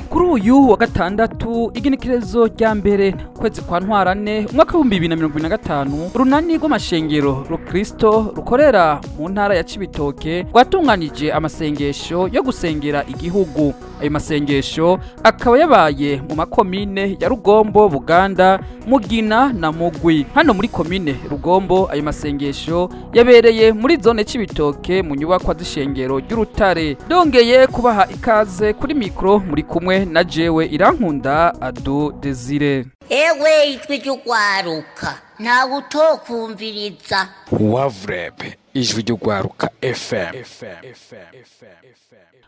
Kuri uyu wa gatandatu, igenekerezo rya mbere, kwezi kwa Ntwarane, umwaka w'2025, urunani rw'amashengero rukristo rukorera mu ntara ya Cibitoke rwatunganije amasengesho yo gusengera igihugu. Ayo masengesho akaba yabaye mu makomine ya Rugombo, Buganda, Mugina na Mugwi. Hano muri komine Rugombo, ayo masengesho yabereye muri zone Cibitoke mu nyubakwa z'ishengero ry'Urutare. Dongeye kubaha ikaze kuri mikro, muri kumwe na jewe Irankunda Ado Desire. Ewe, ijwi ry'ugwaruka, ntawe utokumviriza. Wavureb, ijwi ry'ugwaruka FM.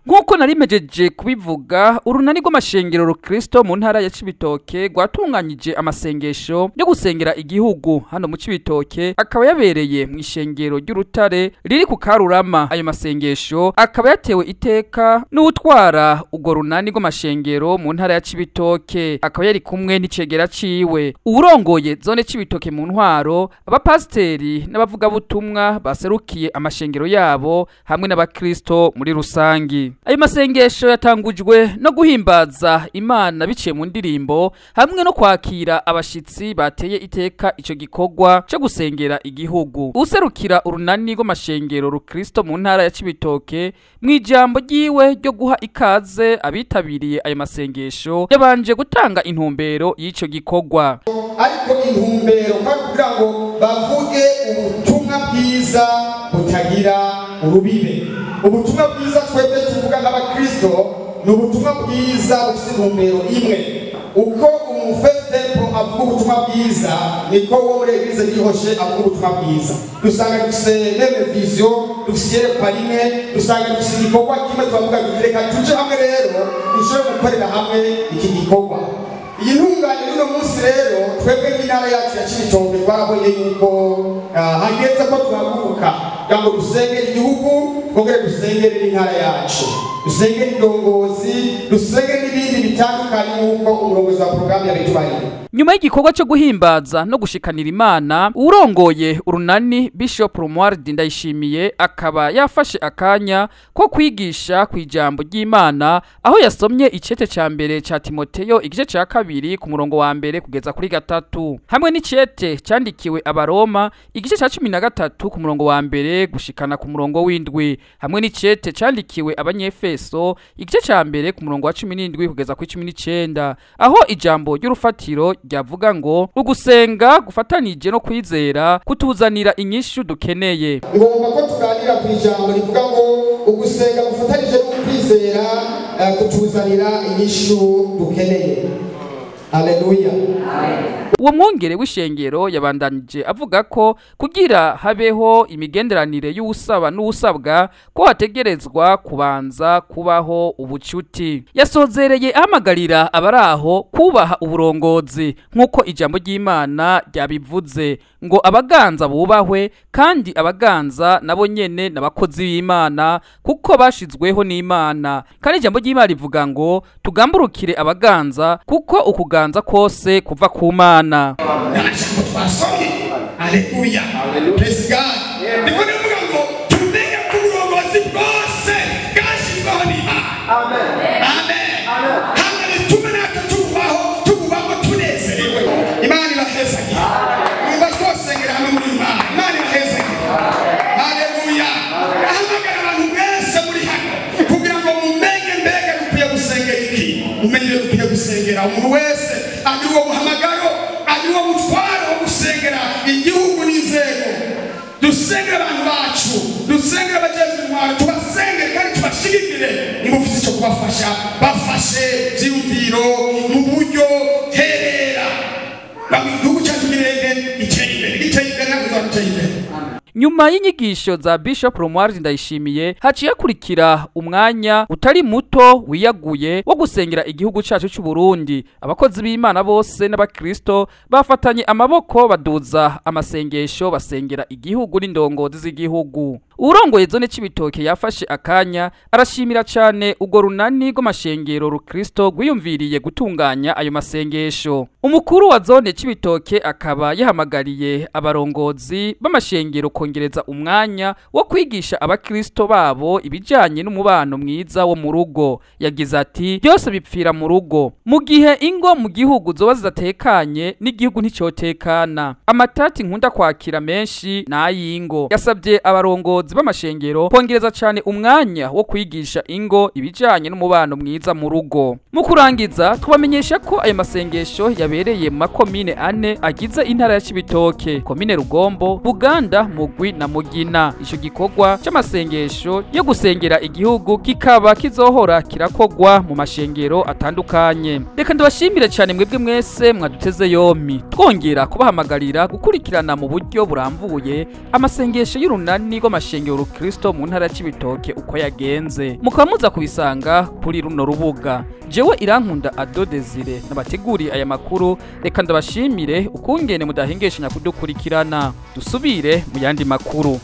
Nk'uko narimejeje kubivuga, urunani rw'amashengero rukristo mu ntara ya Cibitoke rwatunganyije amasengesho yo gusengera igihugu hano mu Cibitoke, akaba yabereye mu ishengero ry'Urutare riri ku Karurama. Ayo masengesho akaba yatewe iteka n'uwutwara urwo runani rw'amashengero mu ntara ya Cibitoke, akaba yari kumwe n'icegera ciwe, uwurongoye zone Cibitoke mu ntwaro, abapasiteri n'abavugabutumwa baserukiye amashengero yabo hamwe n'abakristo muri rusangi. Ayo masengesho yatangujwe no guhimbaza Imana biciye mu ndirimbo hamwe no kwakira abashitsi bateye iteka ico gikorwa cyo gusengera igihugu. Userukira urunani rw'amashengero rukristo mu ntara ya Cibitoke, mu ijambo ryiwe ryo guha ikaze abitabiriye ayo masengesho, yabanje gutanga intumbero y'ico gikorwa. Ariko intumbero kwari kugira ngo bavuge ubutumwa bwiza butagira urubibe. Ubutumwa bwiza twebwe tuvuga nk'abakristo ni ubutumwa bwiza bufite intumbero imwe. Uko umufetempo avuga ubutumwa bwiza, niko uwo muri église yihoshe avuga ubutumwa bwiza. Dusanga dufise même vision, dufise iyerekwa rimwe, dusanga dufise igikorwa kimwe. Turavuga tuti: "Reka tuje hamwe rero, dushobore gukorera hamwe iki gikorwa." Iyi ntungane y'uno munsi rero, twebwe nk'intara yacu ya Cibitoke twarabonye yuko hageze ko duhaguruka kugira ngo dusengere igihugu, twongere dusengere n'intara yacu, dusengere indongozi, dusengere n'ibindi bitandukanye, nk'uko umurongozi wa porogaramu yabitubariye. Nyuma y'igikorwa cyo guhimbaza no gushikanira Imana, urongoye urunani, Bishop Romuald Ndayishimiye, akaba yafashe akanya ko kwigisha ku ijambo ry'Imana, aho yasomye icete ca mbere ca Timoteyo, igice ca kabiri, ku murongo wa mbere kugeza kuri gatatu, hamwe n'icete candikiwe Abaroma, igice ca 13, ku murongo wa mbere gushikana ku murongo w'indwi, hamwe n'icete candikiwe Abanyefeso, igice ca mbere, ku murongo wa 17 kugeza kuri 19, aho ijambo ry'urufatiro ryavuga ngo ugusenga gufatanije no kwizera kutuzanira inyishu dukeneye. Ngomba ko tuganira ku ijambo rivuga ngo ugusenga gufatanije no kwizera kutuzanira inyishu dukeneye. Haleluya! Uwo mwungere w'ishengero yabandanije avuga ko kugira habeho imigenderanire y'uwusaba n'uwusabwa, ko hategerezwa kubanza kubaho ubucuti. Yasozereye ahamagarira abari aho kubaha uburongozi, nk'uko ijambo ry'Imana ryabivuze ngo abaganza bubahwe, kandi abaganza nabo nyene n'abakozi b'Imana kuko bashizweho n'Imana. Kandi ijambo ry'Imana rivuga ngo tugamburukire abaganza, kuko ukuganza kose kuva ku Mana. N'amajambo twasomye. Aleluya, praise God! Ndiko ndavuga ngo tumenye ko uburongozi bwose bwashyizweho n'Imana. Amen. Hano bitume natwe tububaho, tububamo tunezerewe. Imana ibahezagire. Numva twosengera hamwe muri Imana. Imana ibahezagire. Haleluya! Ahamagara abantu mwese muri hano kugira ngo mumenye mbega dukwiye gusengera iki, mumenye ibyo dukwiye gusengera. Umuntu wese agira uwo muhamagaro, agira uwo mutwaro wo gusengera igihugu n'inzego. Dusengere abantu bacu, dusengere abajejwe intwaro, tubasengere kandi tubashigikire. Niba ufite icyo kubafasha, bafashe byiyumviro, mu buryo, terera bamwe, igihugu cyacu kirenge giteye imbere, giteye imbere, ntabwo tuzaba duteye imbere. Nyuma y'inyigisho za Bishop Romuald Ndayishimiye, haciye hakurikira umwanya utari muto wiyaguye wo gusengera igihugu cacu c'u Burundi. Abakozi b'Imana bose n'abakristo bafatanye amaboko, baduza amasengesho, basengera igihugu n'indongozi z'igihugu. Urongoye zone Cibitoke yafashe akanya arashimira cane urwo runani rw'amashengero rukristo rwiyumviriye gutunganya ayo masengesho. Umukuru wa zone Cibitoke akaba yahamagariye abarongozi b'amashengero kongereza umwanya wo kwigisha abakristo babo ibijanye n'umubano mwiza wo mu rugo. Yagize ati: "Byose bipfira mu rugo. Mu gihe ingo mu gihugu zoba zidatekanye, n'igihugu nticotekana. Amatati nkunda kwakira menshi n'ay'ingo." Yasabye abarongozi b'amashengero kongereza cane umwanya wo kwigisha ingo ibijanye n'umubano mwiza mu rugo. Mu kurangiza, tubamenyesha ko ayo masengesho yabereye mu makomine ane agize intara ya Cibitoke: komine Rugombo, Buganda, Mugwi na Mugina. Ico gikorwa c'amasengesho yo gusengera igihugu kikaba kizohora kirakogwa mu mashengero atandukanye. Reka ndabashimire cyane mwebwe mwese mwaduteze yompi, twongera kubahamagarira gukurikirana mu buryo burambuye amasengesho y'urunani rw'amashengero rukristo mu ntara ya Cibitoke uko yagenze, mukaba muza kubisanga kuri runo rubuga. Jewe Irankunda Ado Desire nabateguriye aya makuru, reka ndabashimire ukungene mudahengeshanya kudukurikirana. Dusubire mu yandi makuru.